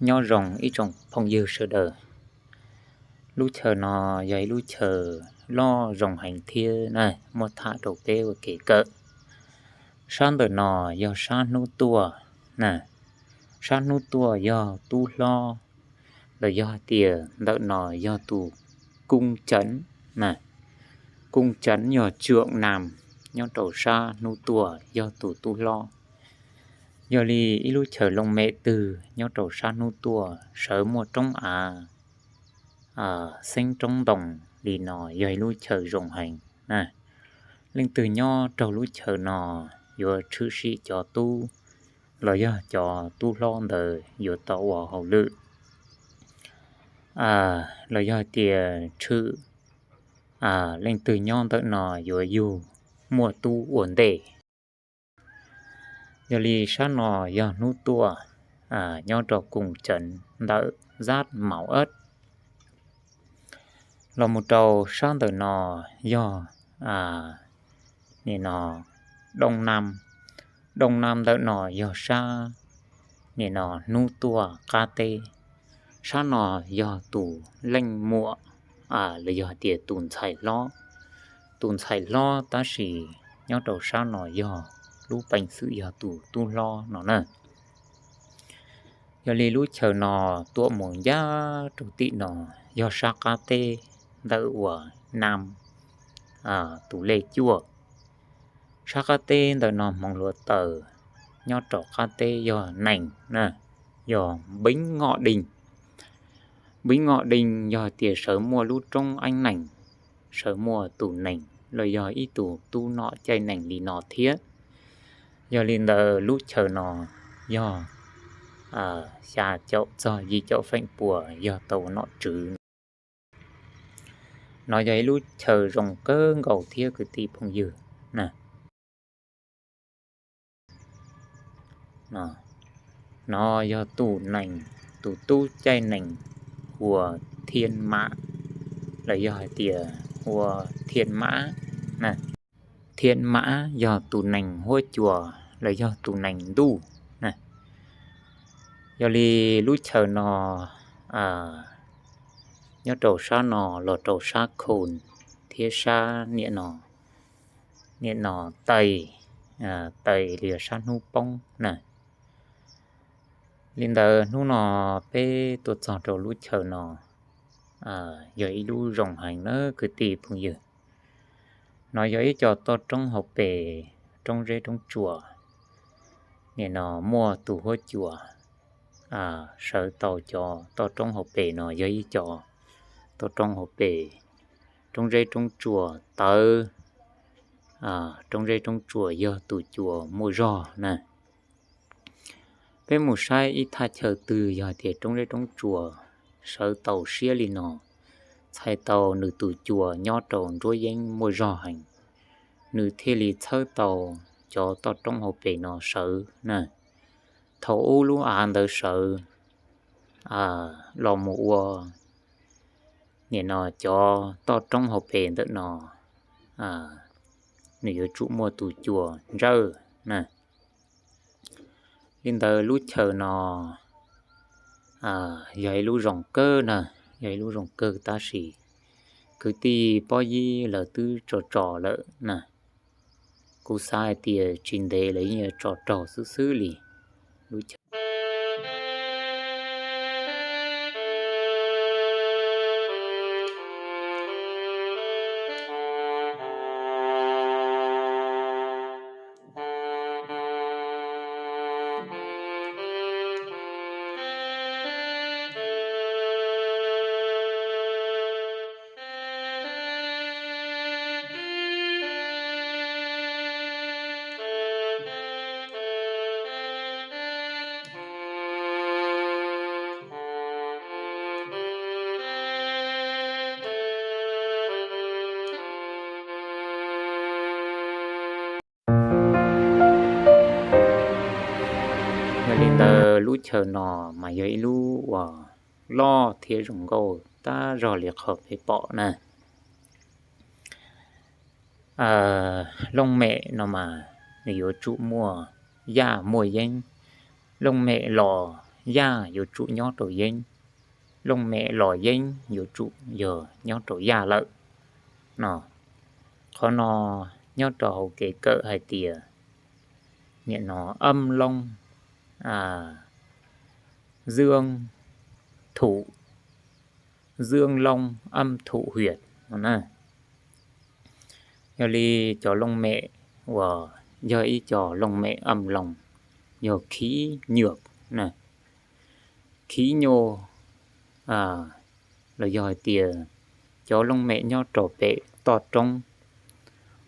Nyob zoo ib tsoom phooj ywg sawv daws. Lub chaw no yog ib lub chaw loj zoo heev thiab na, muab tham rau peb ua kev kawm. Sab ntawm no yog sab hnub tuaj na, sab hnub tuaj yog tub hlob, los yog hais tias ntawm no yog tus kung ceev na, kung ceev yog tsuam nam, nyob rau sab hnub tuaj yog tus tub hlob. Yog li ib lub chaw looj mem twg nyob rau sab hnub tuaj sawv muaj roob av, xeeb roob ntoo li no yog ib lub chaw zoo heev na. Leej twg nyob rau lub chaw no yuav tshwm sim cov tub, los yog cov tub hlob ntawd yuav tau ua hauj lwm, los yog tias tshwm, leej twg nyob ntawm no yuav yug muaj tub ua ntej. Yog li sab no yog hnub tuaj, nyob rau kung ceev ntawm zab maus ab. Los mus rau sab ntawm no yog nim no dooj nam, dooj nam ntawm no yog sab nim no hnub tuaj qab teb. Sab no yog tus leej muam, los yog hais tias tus ntxhais hlob, tus ntxhais hlob tab sis nyob rau sab no yog lub peev xwm yog tus tub hlob no na. Yog li lub chaw no tuaj mus ncaj rau tim no yog sab qab teb ntawm uas nam tus lej cuaj. Sab qab teb ntawm no hmoov hluav taws, nyob rau qab teb yog nees na, yog npeeb ngoj dees. Npeeb ngoj dees yog tias sawv muaj lub roob eeb nees, sawv muaj tus nees los yog ib tug tub nom caij nees li no thiab. Yog li ntawd lub chaw no yog xya caum txog yim caum feem pua yog tau nom tswv. No yog ib lub chaw zoo kawg nkaus thiab kwv tij phooj ywg na. No yog tus nees, tus tub caij nees hu ua Thiaj Mam, los yog hais tias hu ua Thiaj Mam na. Thiaj Mam yog tus nees huab cua los yog tus nees ntuj na. Yog li lub chaw no nyob rau sab no los rau sab Khoo thiab sab nim no, nim no Tais, Tais li sab hnub poob na. Li ntawd hnub no peb tuaj txog rau lub chaw no, yog ib lub zoo heev na kwv tij phooj ywg. No yog ib co toj roob hauv pes, roob zeb roob tsuas. Nim no muaj tus huab cua sawv tau cov toj roob hauv pes no yog ib co toj roob hauv pes, roob zeb roob tsuas tawv, roob zeb roob tsuas yog tus cua muaj zog na. Peb mus saib ib thaj chaw twg yog tias roob zeb roob tsuas sawv tau siab li no, txhais tau nws tus cua nyob rau nruab yeeb muaj zog heev, nws thiaj li txhawb tau cov toj roob hauv pes no sawv na. Thaum ub lub av ntawd sawv los mus ua nim no cov toj roob hauv pes ntawm no, nws yuav tsum muaj tus cua ntsawj na. Li ntawd lub chaw no yog ib lub zoo kawg na, yog ib lub zoo kawg tab sis kwv tij pob yib lawv twb tso tso lawm na. Kuv xav hais tias tsis ntev lawv yeej yuav tso raug xwb xwb li lub chaw. Yog li ntawd lub chaw no mas yog ib lub uas loj thiab zoo nkauj tag zog li qhov peb pom na. Looj mem no mas nws yuav tsum muaj yaj muaj yeeb. Looj mem los yaj yuav tsum nyob rau yeeb, looj mem los yeeb yuav tsum yog nyob rau yaj lawm no. Qhov no nyob rau hauv kev kawm hais tias nim no âm long, dưỡng thủ, dưỡng long âm thủ huyệt no na. Yog li cov looj mem uas yog ib co looj mem âm long yog khib nyuam, khib nyuj, los yog hais tias cov looj mem nyob rau pem toj roob,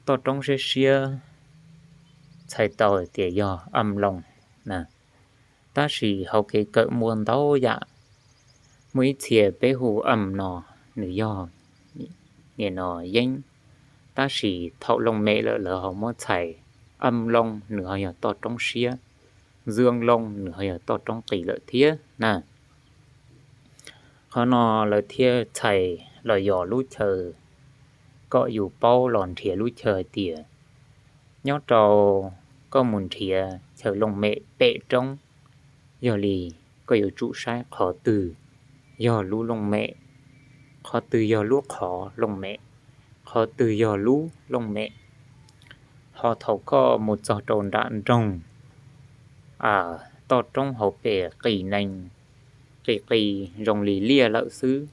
toj roob siab siab, txhais tau hais tias yog âm long na. Tab sis hauv kev kawm muaj ntau yam, muaj ib txhia peb hu âm no nws yog nim no yeeb, tab sis thaum looj mem lawm lawv ho muab txhais âm long nws ho yog toj roob siab, dưỡng long nws ho yog toj roob qis lawm thiab na. Qhov no lawv thiaj txhais los yog lub chaw kom yus paub los nrhiav lub chaw hais tias nyob rau koj mus nrhiav chaw looj mem pem roob, yog li koj yuav tsum saib qhov twg yog lub looj mem, qhov twg yog lub qhov looj mem, qhov twg yog lub looj mem. Ho thaum koj mus txog rau nram nroog, toj roob hauv pes qis nees, qis qis zoo li liaj lawm xwb,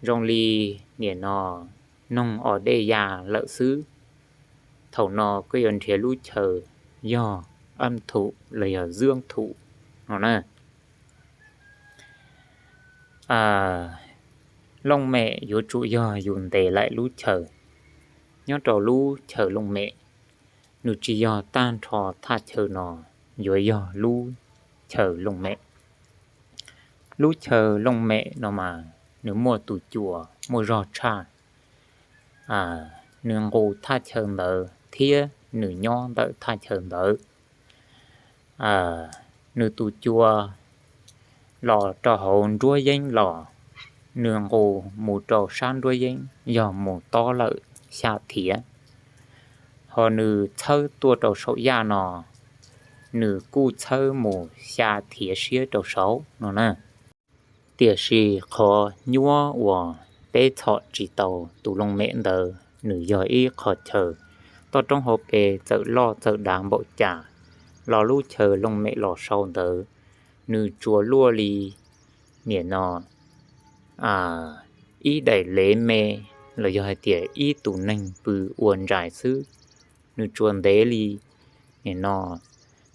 zoo li nim no noog os dej ya lawm xwb. Thaum no koj yuav nrhiav lub chaw yog âm thủ los yog dưỡng thủ no na. Looj mem yuav tsum yog yus ntes laim lub chaw. Nyob rau lub chaw looj mem, nws tsis yog tag nrho thaj chaw no yuav yog lub chaw looj mem. Lub chaw looj mem no mas nws muaj tus cua muaj zog tshaj, nws nqus thaj chaw ntawd thiab nws nyob ntawm thaj chaw ntawd. Nws tus cua los rau hauv nruab yeeb los, nws nqus mus rau sab nruab yeeb yog mus tob lawm xya thiav. Ho nws txhawb tuaj rau saum yaj no, nws kuj txhawb mus xya thiav siab rau saud no na. Tiam sis qhov nyuaj uas peb txhom tsis tau tus looj mem ntawd nws yog ib qho chaw toj roob hauv pes txawm loj txawm dav npaum cas los lub chaw looj mem los sau ntawd nws tsuas luaj li nim no ib daim lev me los yog hais tias ib tus neeg pw ua ntsais xwb, nws tsuas ntev li nim no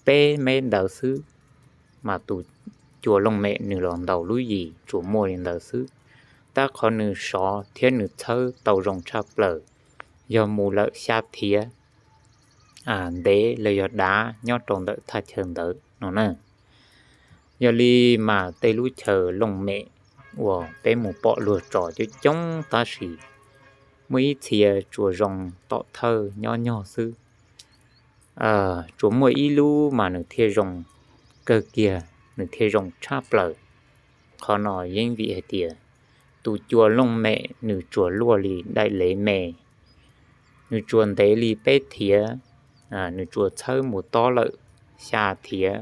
peb mev ntawd xwb, mas tus cua looj mem nws los ntaus lub yim tsuas muaj li ntawd xwb. Tab qhov nws sov thiab nws txhawb tau zoo tshaj plaws yog mus lawm xya thiav ntev los yog dav nyob rau ntawm thaj chaw ntawd no na. Yog li mas tej lub chaw looj mem uas peb mus pom luag tso coob coob tab sis muaj ib txhia tsuas zoo tom thawj nyob nyog xwb. Tsuas muaj ib lub mas nws thiaj zoo kawg kiag, nws thiaj zoo tshaj plaws. Qhov no yeej vim hais tias tus cua looj mem nws tsuas luaj li daim lev me, nws tsuas ntev li peb thiav, nws tsuas txhawb mus tob lawm xya thiav,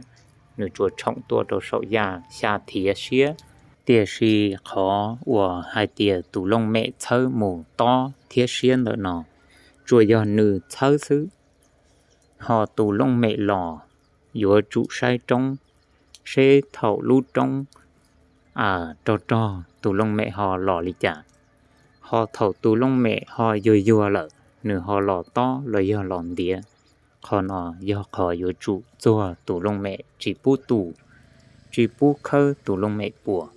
nws tsuas tshoom tuaj rau saum yaj xya thiav siab. Tiam sis qhov uas hais tias tus looj mem txhawb mus tob thiab siab ntawm no, tsuas yog nws txhawb xwb. Ho tus looj mem los yuav tsum saib roob, seb thaum lub roob rog rog tus looj mem ho los li cas. Ho thaum tus looj mem ho yuag yuag lawm nws ho los tob los yog los ntiav, qhov no yog qhov yuav tsum txuag tus looj mem tsis pub tu, tsis pub khawb tus looj mem puas.